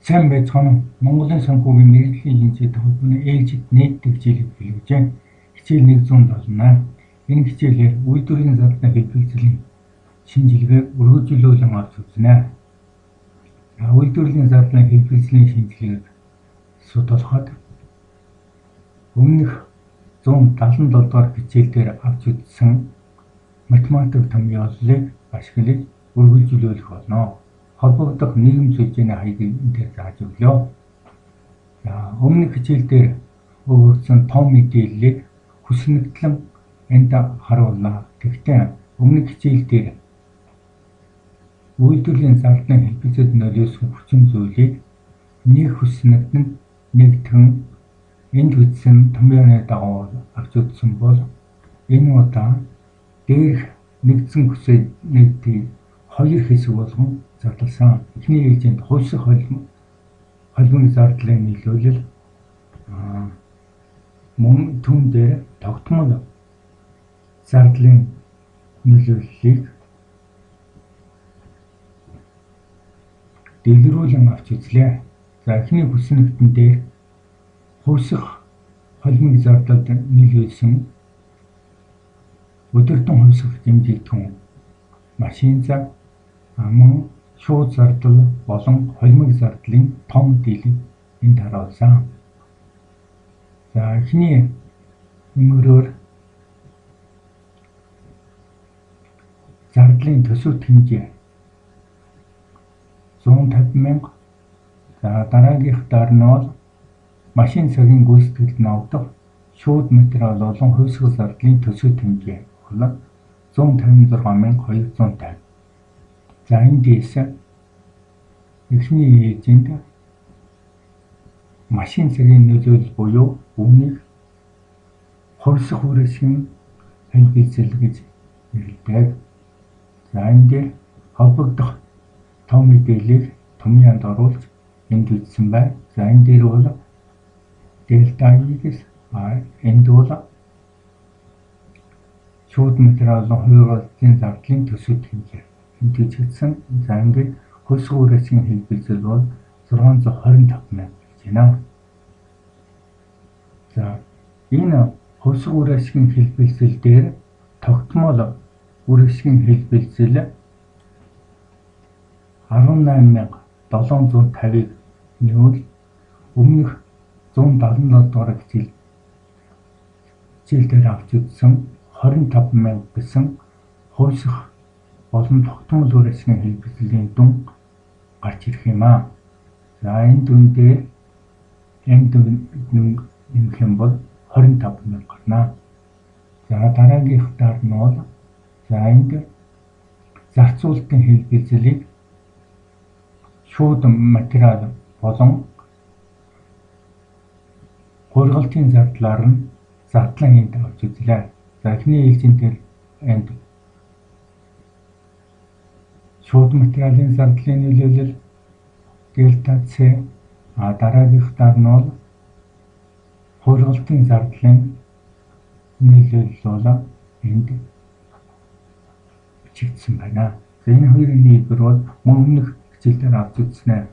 Сайн байцгаана уу? Монголын санхүүгийн мэргэжлийн шинжтэй холбооны ээлжид нийтдэг хичээлийг хэлж. Хичээл 178. Энэ хичээлээр үйлдвэрийн зардлын хэлбэлзлийн шинжилгээг өргөжлүүлэн авч үзнэ. Үйлдвэрлэлийн зардлын хэлбэлзлийн шинжилгээг судалхад өмнөх 177 дугаар хичээл дээр авч үзсэн математик томьёоллыг ашиглаж үргэлжлүүлэх болно. Холбогдох нийгэм сүлжээний хаягийг энэ дээр зааж өглөө. За, өмнөх хичээл дээр өгөгдсөн том мэдээллийг хүснэгтлэн энд харууллаа. Тэгэхдээ өмнөх хичээл дээр үйлдвэрлэлийн зардлын хэлбэлзэлд нөлөөлсөн хүчин зүйлийг нэг хүснэгтэнд нэгтгэн энд бичсэн томьёоны дагуу авч үзсэн бол энэ удаа дээрх нэгдсэн хүсээ нэгдгийг хоёр хэсэг болгон задласан. Эхний ээлжинд хувьсах холимог зардлын нөлөөлөл, мөн түүн дээр тогтмол зардлын нөлөөллийг дэлгэрүүлэн авч үзлээ. За, эхний хүснэгтэн дээр хувьсах холимог зардлд нөлөөлсөн өдөртөн хувьсах дэмжигдэхүүн, машин цаг, мөн шууд зардал болон холимог зардлын том дийлэг энд харуулсан. За, эхний нөмрөөр зардлын төсөвт хэмжээ 150 мянга. За, дараагийнх дээр нь бол машин цагийн гүйцэтгэлд ногдох шууд материал болон хувьсгал зардлын төсөвт хэмжээ бол 156,250. За, эндээс эхний ээлжинд машин цагийн нөлөөлөл буюу үүнийг хувьсах үр ашигын хэлбэлзэл гэж нэрлэдэг. За, энэ дээр холбогдох том мэдээллийг томьёонд оруулж энд бичсэн байна. За, энэ дээр бол дельта X, энд бол шууд материал хувиргалын зардлын төсөвт хэмжээ энд бичигдсэн. За, ингээд хувьсах үр ашигын хэлбэлзэл бол 625 мянга гэж байна. За, энэ хувьсах үр ашигын хэлбэлзэл дээр тогтмол үр ашигын хэлбэлзэл 18,750-ыг нэмвэл өмнөх 177 дугаар хичээл дээр авч үзсэн 25 мянга гэсэн хувьсах болон тогтмол үр ашигын хэлбэлзлийн дүн гарч ирэх юм аа. За, энэ дүн дээр энэ дүн нэмэх юм бол 25 мянга гарна. За, дараагийнх дээр нь бол за энд зарцуулалтын хэлбэлзлийг шууд материал болон хувиргалтын зардлаар нь задлан энд авч үзлээ. За, эхний ээлжийн дээр энд шууд материалын зардлын нөлөөлөл дельта С, дараагийнх дээр нь бол хувиргалтын зардлын нөлөөлөл бол энд бичигдсэн байна. За, энэ хоёрын нийлбэр бол мөн өмнөх хичээл дээр авч үзснээр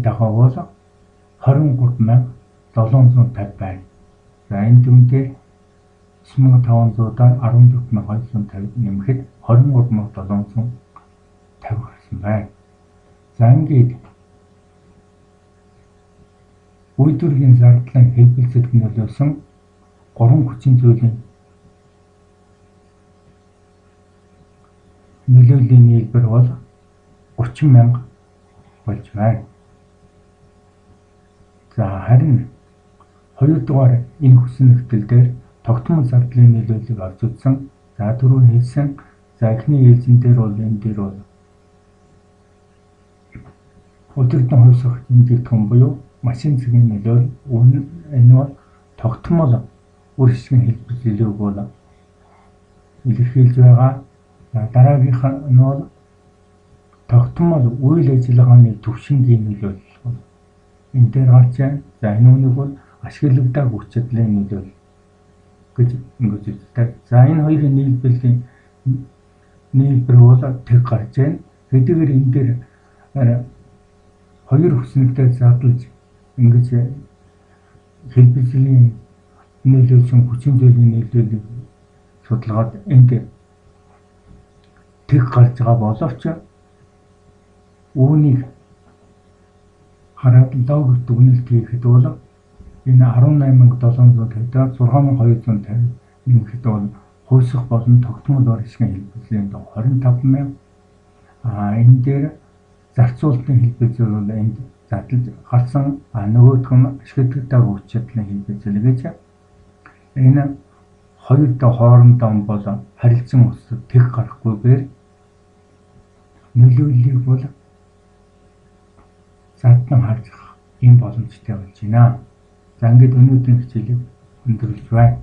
дагуу бол 23,750 байна. За, энэ дүн дээр 9500-аар 14,250 нэмэхэд 23,750 гарсан байна. За, ингээд үйлдвэрлэлийн зардлын хэлбэлзэлд нөлөөлсөн 3 хүчин зүйлийн нөлөөллийн нийлбэр бол 30 мянга болж байна. За, харин хоёрдугаар энэ хүснэгтэл дээр тогтмол зардлын нөлөөллийг авч үзсэн. За, түрүүн хэлсэн. За, эхний ээлжин дээр бол энэ дээр бол өдөртөн хувьсах дэмжигдэхүүн буюу машин цагийн нөлөөлөл, энэ бол тогтмол үр ашигын хэлбэлзлийг бол илэрхийлж байгаа. За, дараагийнх нь бол тогтмол үйл ажиллагааны түвшингийн нөлөөлөл бол энэ дээр гарч байна. За, энэ үнийг бол ашиглагдаагүй хүч чадлын нөлөөлөл гэж ингэж үздэг. За, энэ хоёрын нийлбэлийн нийлбэр бол тэг гарч байна. Хэдийгээр энэ дээр Хоёр хүснэгтээ задлж ингэж хэлбэлзлийн нөлөөлсөн хүчин зүйлийн нөлөөллийг судалгаад энд тэг гарч байгаа боловч үүнийг хараад логик дүгнэлт хийхэд бол энэ 18,750-аар 6,250 нэмэхэд бол хувьсах болон тогтмол ор хэсгийн хэлбэлзлийн дон 25,000, энэ дээр зарцуулалтын хэлбэлзэл бол энд задлж гарсан, нөгөөх нь ашигладаг хүч чадлын хэлбэлзэл гэж энэ хоёр доо хоорондоо бол харилцан ус тэг гарахгүйгээр нөлөөллийг бол задлан харж ийм боломжтой болж байна. За, ингээд өнөөдрийн хичээлийг өндөрлөж байна.